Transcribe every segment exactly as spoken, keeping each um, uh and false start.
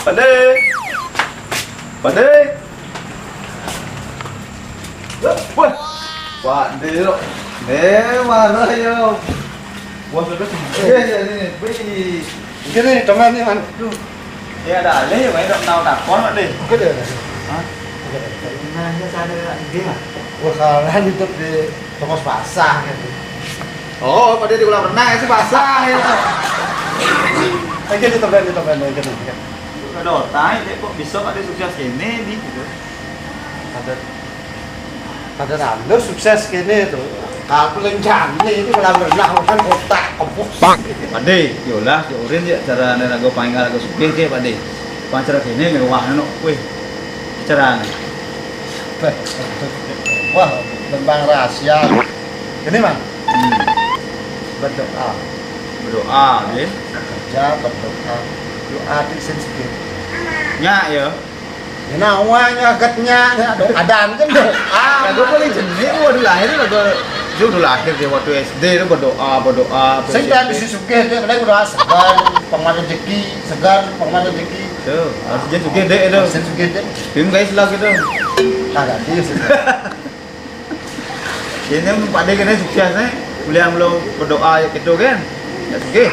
Pak De. Pak De. Wah, Pak De lo. Eh, mana yo? Bos udah sugih ya ini. Wih. Ini nih, teman nih, Man. Duh. Ya ada alih, main dok nau takon, Pak De. Oke deh. Hah? Oke deh. Nanya cara dia. Wah, kalah di toko basah gitu. Oh, Pak De di kolam renang ya sih basah ya. Oke, di temen, di temen, oke, oke. Ada otak, kok bisa Pak De sukses gini nih gitu. Ada Pada rando sukses kene to. Aku lencane itu kolam renang kan kotak kempus. Pak De, yolah, yo urin ya cara nek raga paling raga sugih ke, Pak De. Paling cara kene mewah no kowe. Carane. Wah, tentang rahasia. Ini, Man. Hmm. Berdoa. Berdoa, nggih. Kerja, berdoa. Doa di sing sugih. Nyak ya. Ya, nawanya agetnya, ya, ada, ada kan doa. Lagu paling jenis, waduh lahir, lagu, dia udah lahir dia waktu S D itu berdoa, berdoa. Sing kan bisa sugih dia, kadang berdoa segar, pengamat rezeki, segar, pengamat rezeki. Tuh, harus dia sugih deh itu. Harus dia sugih deh. Film guys lah gitu. Nah, ganti sih. Ini Pak De kene sukses nih. Kuliah belum berdoa ya gitu kan. Ya sugih.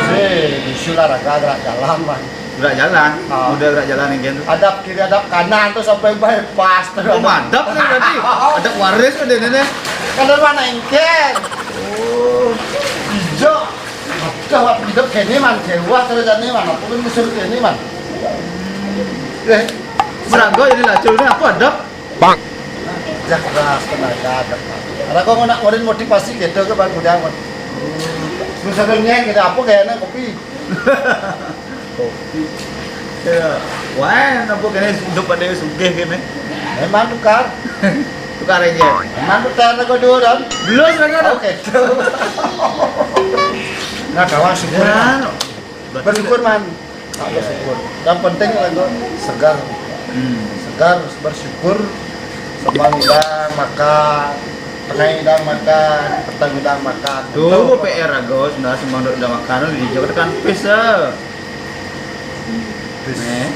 Sih, isu olahraga gerak jalan, Man. Gerak jalan. Ah. Udah gerak jalan yang gitu. Adap kiri, adap kanan tuh sampai bypass tuh. Oh, madap nih berarti. Ada waris ada ini nih. Kalau mana engken? Oh. Ijo. Udah waktu hidup kene, Man, sewa terus ini, Man. Aku pun disuruh kene, Man. Eh, Merago jadi lacur nih, aku adap. Pak. Ya keras tenaga ada. Ada kok nak ngeluarin motivasi gitu ke Bang Gudang. Susah dunia kita apa kayaknya kopi. Kopi. Ya. Wah, napa kene hidup pada sugih kene. Memang tukar. Tukar aja. Memang tukar kok dulu kan. Belum kan. Oke. Nah, kawan syukur. Ya. Bersyukur, Man. Nah, bersyukur. Yang penting itu segar. Hmm. Segar, bersyukur. Semang idang makan, tengah idang makan, petang idang makan. Tuh, P R Agus, nah semang idang makan di Jakarta kan pis. Pis. Nih.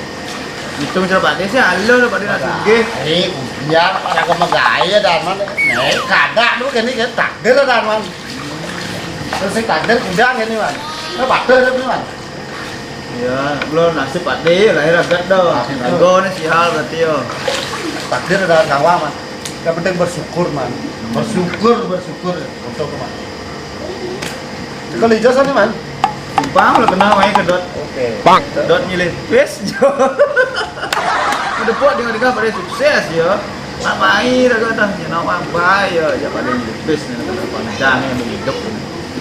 Itu cara Pak De sih, halo lo Pak De nak sugih. Eh, biar pada kau megaya dan mana? Nih, kada dulu kene takdir dan mana? Terus sing takdir udah kene, Man. Nah, takdir tapi, Man. Ya, lo nasib Pak De lahir agat dong. Nah, itu. Rago nih sial berarti yo. Takdir ada kawan, Man. Yang penting bersyukur, Man. Bersyukur, bersyukur untuk, Man. Kalau ijazah nih, Man. Simpang lo kenal main ke dot. Oke. Pak. Dot milih pes. Udah buat dengan dengan pada sukses ya. Nak main raga dah nyenawang bae ya, ya pada milih pes nih, kenapa nih? Jangan yang hidup.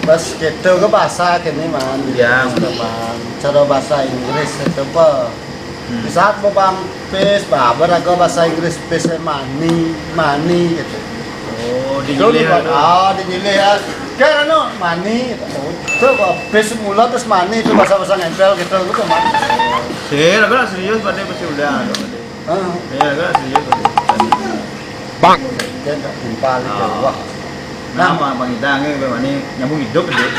Pas gitu ke bahasa kene, Man. Ya. Gitu, Man. Cara bahasa Inggris itu apa? Hmm. Di saat mau bang pes, bah, beraga bahasa Inggris pes, money, money gitu. Oh, di Itu nyilih di-, ya, tuh. Ah, di nyilih ya. Kan anu, money gitu. Oh, itu apa? Pes mula terus money itu bahasa-bahasa ngempel gitu, gitu, Man. Sih, aku nak serius pada pasti udah, ada pada. Ah. Iya, kan serius. Bang. Dia tak timpal itu. Oh. Wah. Nah, Bang Idang ini memang ini nyambung hidup dia.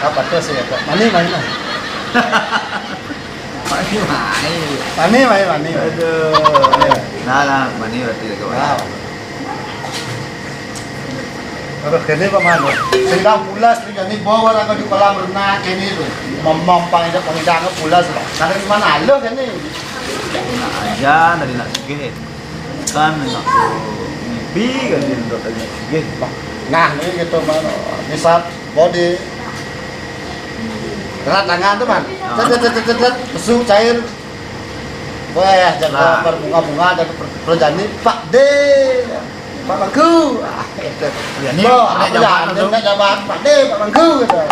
Apa tuh sih ya, Kak? Mani, mani, mani. Mani, mani. Mani, mani, mani. Aduh. Mani, mani. Nah, lah, mani berarti itu. Nah. Terus kene apa, Man? Sing dah pulas tu, jadi bawa orang di kolam renang kene tu. Mem-, mem-, pang ida, pang ida pulas lah. Kadang mana ada kene. Nak aja dari nak sugih. Kan nak mimpi kan dia duduk dari nak sugih. Nah, ni gitu, Man. Di saat body berat tangan tu, Man. Ah. Cet, cet, cet, cet, cet, pesu cair. Wah, jaga Nah. berbunga-bunga, jaga per-, perjani, Pak De. Pak Mangku. Ah, gitu. Ya, ni Bo, naik apa jabat ya? Ni tu. Naik jabat, Pak De, Pak Mangku, gitu.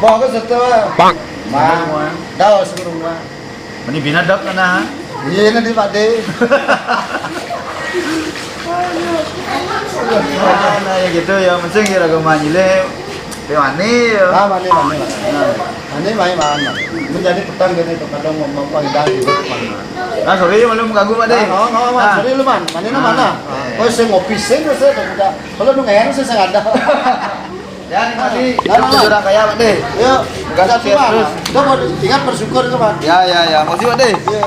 Bo ke situ. Pak. Mang, Semua. Dah, semua. Mani bina dok sana. Iya, nanti Pak De. Nah, nah, ya gitu ya, mesti kira ke manjile. Dia mani ya. Ah, mani, mani, mani. Nah. Mani, mani, mani. Ini jadi petang gini tuh, kadang mau, mau panggilan gitu, Man. Nah, sorry, malu mengganggu, Pak De. Ah, no, no, Man. Ah. Sorry lu, Man. Mani, nah, Ah, mana? Iya. Kau sing ngopi sing, saya tak ada. Kalau nunggu saya, saya ada. Ya, nih, Pak Dé. Nah, nah, nah. Orang kaya, Pak Dé. Yuk, terima kasih, Pak. Terus. Kita mau ingat bersyukur itu, Pak. Ya, ya, ya. Makasih, Pak Dé. Iya.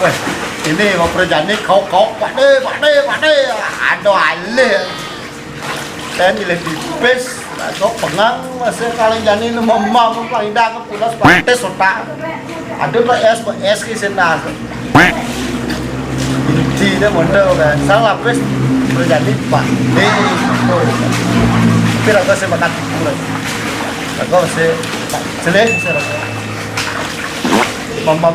Wéh, ini mau perjani kau-kau, Pak Dé, Pak Dé, Pak Dé. Aduh, alih. Saya milih pipis, kok pengang, masih kali jani ini mau, mau, mau, paling dah. Pulas pates otak. Ada Pak S, Pak S ke sini. Inti dia mondok kan. Salah lapis terjadi Pak. Nih, tuh. Tapi lagu saya makan tipu lagi. Lagu saya jelek, saya rasa. Mamam.